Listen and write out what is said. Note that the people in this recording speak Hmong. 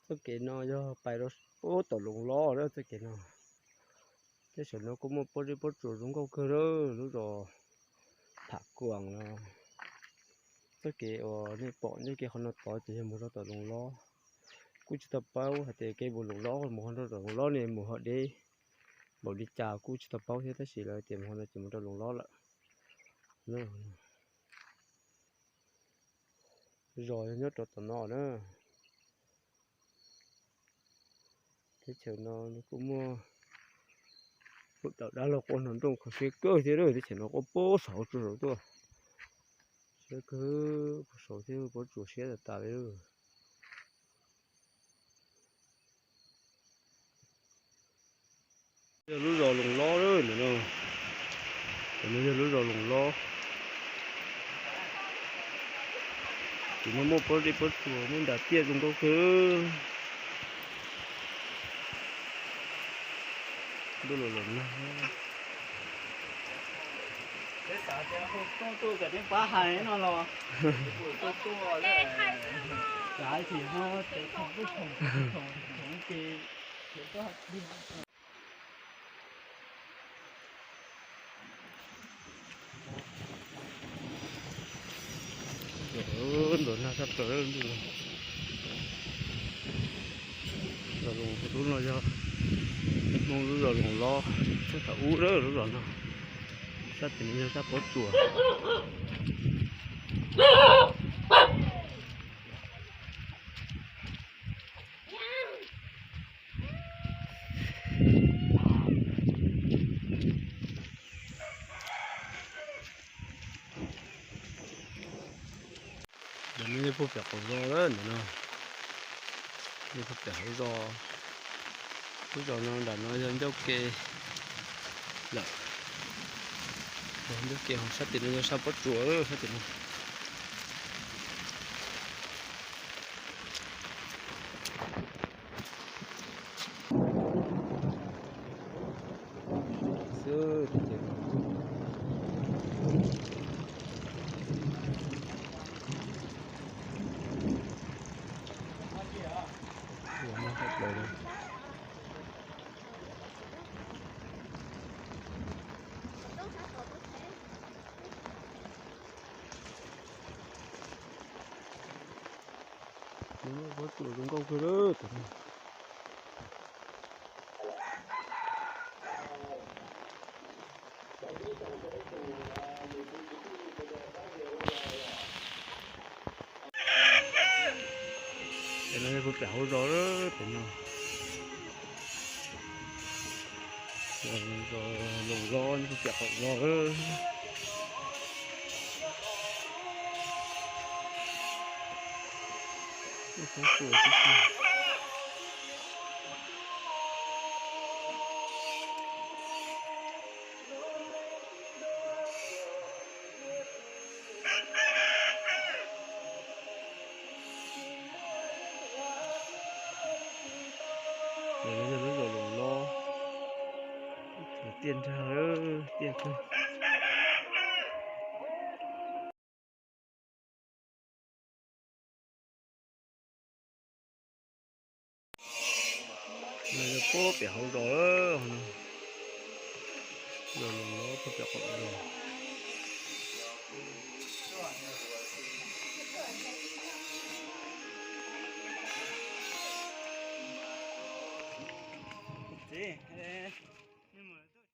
Txoj kev no yog pais rau pem tom Loos Lob na txoj kev no. Teb chaws no kuj muaj pob zeb pob tsuas zoo nkauj kawg na, lub zos Pham Kuam no. Txoj kev uas nej pom ncauj ke qhov no tod ces yog mus rau tom Loos Lob. Kuj tsis tau paub hais tias kev mus Loos Lob mus ho rau tom Loos Lob ne mus ho deb npaum li cas kuj tsis tau paub thiab, tab sis lawv tias mus ho no ces mus rau Loos Lob lawm. Zos yog nyob rau tom no na. Teb chaws no kuj muaj, kuj dawm dab laug quaj hno nrooj kho siab kawg thiab, teb chaws no quaj pem saud tsuas saud tuaj. Siab kawg, pem saud thiab, pob tsuas siab tas tas li. Yog lub zos Loos Lob na, ntawm no, ntawm no yog lub zos Loos Lob. Tim no muaj pob zeb pob tsuas, muaj nras tiaj zoo nkauj kawg. Ntuj los los nag. Ntuj los nag sab plaws, zos Loos, lub no yog Hmoob lub zos Loos Lob, sab thaum ub lub zos no, sab tim no yog sab pob tsuas. Ntawm no yog puag pem qaum zos lawm ntawm no. Yog puag pem hauv zos. Lub zos no nram no yog ncauj ke lawm. Yog ncauj ke ho sab tim no yog sab pob tsuas sab tim no. Pob tsuas zoo nkauj kawg. Ces no yog puag pem hauv zos, pem no. Zos Loos Lob nyob puag pem qaum zos. Yog lub zos Loos Lob, tiaj nrag, tiaj kawg. No yog puag pem hauv zos, zos Loos Lob puag pem qaum zos.